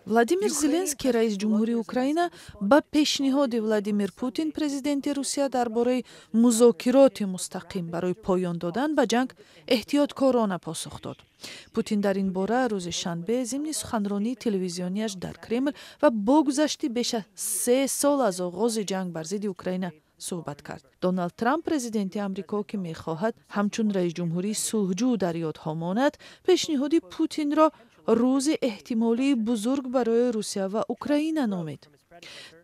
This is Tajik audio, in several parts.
Владимир Зеленский, раиси ҷумҳурии Украина, ба пешниҳоди Владимир Путин, президенти Русия, дар бораи музокироти мустақим барои поён додан ба ҷанг эҳтиёткорона посух дод. Путин дар ин бора рӯзи шанбе зимни суханронии телевизионияш дар Кремл ва бо гузашти беш аз 3 сол аз оғози ҷанг бар зидди Украина суҳбат кард. Доналд Трамп, президенти Амрико, ки мехоҳад ҳамчун раисҷумҳурии сулҳҷӯ дар ёдҳо монад, пешниҳоди Путинро рӯзи эҳтимолии бузург барои Русия ва Украина номид.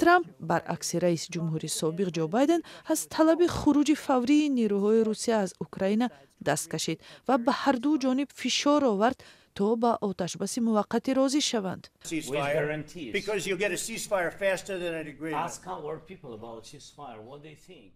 Трамп, баръакси раиси ҷумҳури собиқ Ҷо Байден, аз талаби хуруҷи фаврии нерӯҳои Русия аз Украина даст кашид ва ба ҳарду ҷониб фишор овард, то ба оташбаси муваққатӣ розӣ шаванд. With guarantees. Because you'll get a ceasefire faster than an agreement. Ask our people about ceasefire, what they think.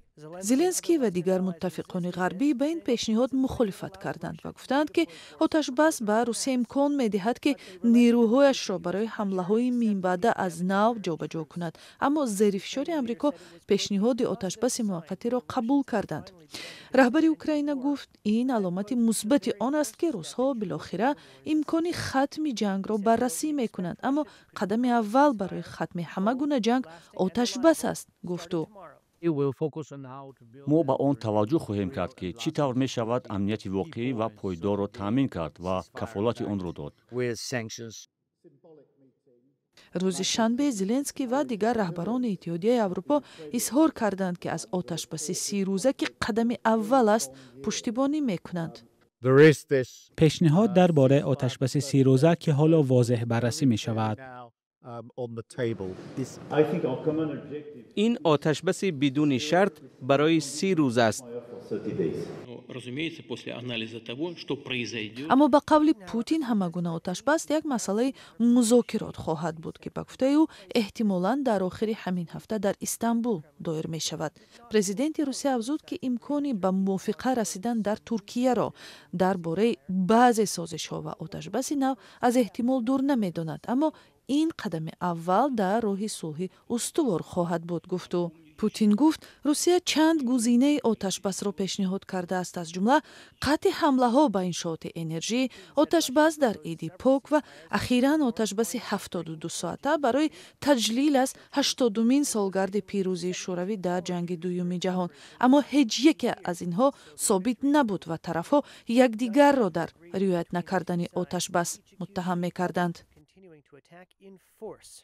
Зеленский ва дигар муттафиқони ғарбӣ ба ин пешниҳод мухолифат карданд ва гуфтанд, ки оташбас ба Русия имкон медиҳад, ки нерӯҳояшро барои ҳамлаҳои минбаъда аз нав ҷобаҷо кунад. Аммо зери фишори Амрико пешниҳоди оташбаси муваққатиро қабул карданд. Раҳбари Украина гуфт, ин аломати мусбати он аст, ки русҳо билохира имкони хатми ҷангро баррасӣ мекунанд. Аммо қадами аввал барои хатми ҳама гуна ҷанг оташбас аст, гуфт ӯ. Мо ба он таваҷҷӯҳ хоҳем кард, ки чӣ тавр мешавад амнияти воқеӣ ва пойдорро таъмин кард ва кафолати онро дод. With sanctions. Рӯзи шанбе Зеленский ва дигар раҳбарони Иттиҳодияи Аврупо изҳор карданд, ки аз оташбаси 30 рӯза, ки қадами аввал аст, пуштибонӣ мекунанд. Пешниҳод дар бораи оташбаси 30 рӯза, ки ҳоло возеҳ баррасӣ мешавад. Ин оташбаси бидуни шарт барои 30 рӯз аст. Разумеется, после анализа того, что произойдет. Аммо ба қавли Путин, ҳама гуна оташбас як масъалаи музокирот хоҳад буд, ки ба гуфтаи ӯ, эҳтимолан дар охири ҳамин ҳафта дар Истанбул доир мешавад. Президенти Русия афзуд, ки имкони ба мувофиқа расидан дар Туркияро дар бораи баъзе созишҳо ва оташбаси нав аз эҳтимол дур намедонад. Аммо ин қадами аввал дар роҳи сулҳи устувор хоҳад буд, гуфт ӯ. Путин гуфт, Русия чанд гузинаи оташбасро пешниҳод кардааст, аз ҷумла қатъи ҳамлаҳо ба иншооти энержӣ, оташбас дар Иди Пок ва ахиран оташбаси 72 соата барои таҷлил аз 80-умин солгарди пирӯзии Шӯравӣ дар Ҷанги Дуюми Ҷаҳон. Аммо ҳеҷ яке аз инҳо собит набуд ва тарафҳо якдигарро дар риоят накардани оташбас муттаҳам мекарданд. Continuing to attack in force.